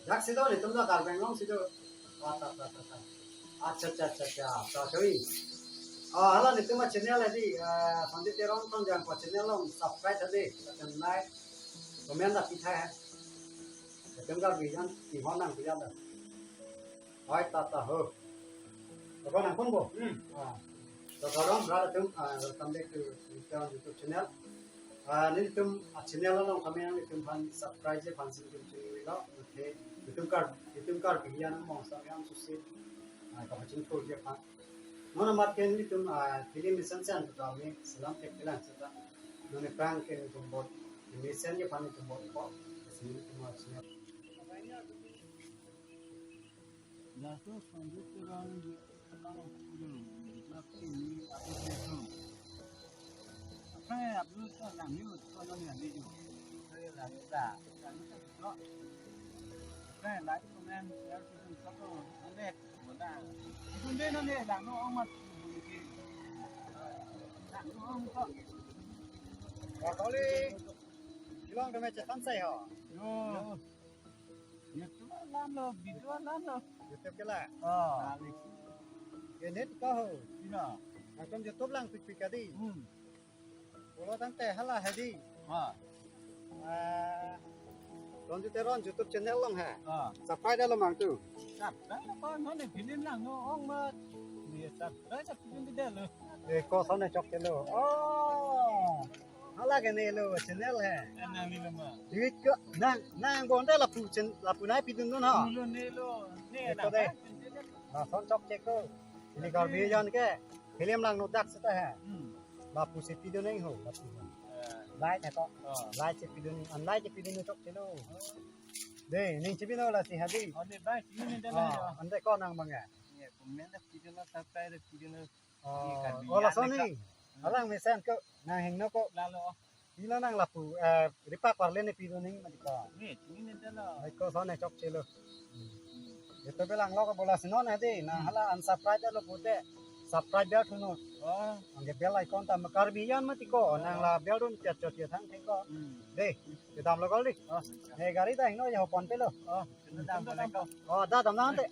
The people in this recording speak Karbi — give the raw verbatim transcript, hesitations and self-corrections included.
Dak si do, netum do Karbi Anglong si do. Ah, ta, ta, ta, ta. Acha, acha, acha, acha. Ta, chui. Ah, hala netum a-channel adi, ah, Sanjay Teron Tongjang ko channel along subscribe adi. Lapen like, comment dak pithai. Netum Karbi jan, ihon nangpi jan da. Hai, ta, ta, ho. Ako nangpon bo? Hmm. Ah. So, kardom, brother, netum, ah, welcome back to our YouTube channel. Ah, netum, ah, channel along kami nangtum aphan subscribe-ji aphan si netum channel lo. Okay. Netum Kar, netum Karbi an mong sa yang susi. Ah, kapachingthurji aphan. Non amat ke netum, ah, film mesen sen to kami selam tek kelang seta. Non prank ke netum bot. Mesen ji aphan netum bot ko. Sini netum, ah, channel. Laso Sanjay Teron YouTube channel video, video pini upload keklo. Aphrang upload ta lang ni, ko non ni video. Aphrang lang ta, lang ta to. Aphrang like, comment, share, subscribe to, ane, bola. Itu deh non ni, lang no ong mat, lang no ong to. Kakoli, ilong kami cetan saya ho. Yo. YouTube alam lo, video alam lo. YouTube ke la? Oh. Kali. Ke net ko ho? Ina. Langsung YouTube lang pik pik adi. Hmm. Pulo tangte hala hadi. Ah. Ah. Ronju Teron YouTube channel along ha. Ah. Subscribe lo mang tu. Subscribe lo ko non ni film lang no ong mat. Ni subscribe sa film di lo. Eh, ko son ne chokche lo. Oh. Hala ke ne lo channel he. Nang ni lo ma. Duit ko nang nang bonta lapu chen lapu nai pidun dun ha. Lo ne lo. Ne. Eko na de. Lason chokche ko. Ili Karbi jan ke film lang no dak seta he. Hmm. Lapu si pidun neng ho, lapu ho. Eh. Like he to. Oh. Like si pidun neng, an like si pidun neng chokche lo. De, ning chibi no lasi hadi. Oh, de, bye. See you in the live. Ah, ante ko nang bang ya. Ye, comment dak pidun neng, subscribe dak pidun neng. Oh, Karbi oh, lason ni. Alang mesen ko, nang hingno ko. Lalo. Pilo nang lapu, eh, ripak parle ne pidun neng mati ko. Ni, ni ne dalo. Ai ko son ne chokche lo. Ito belang lo ko bola sinon hadi, nang hala unsubscribe lo pute. Subscribe dia thuno. Oh. Angke bell icon ta Karbi jan mati ko, nang la bell dun chat chat chat thang thek ko. Hmm. De, kedam lo kali. Oh. Ne gari ta hingno ya hopon pe lo. Oh, kedam lo ko. Oh, da dam nang te.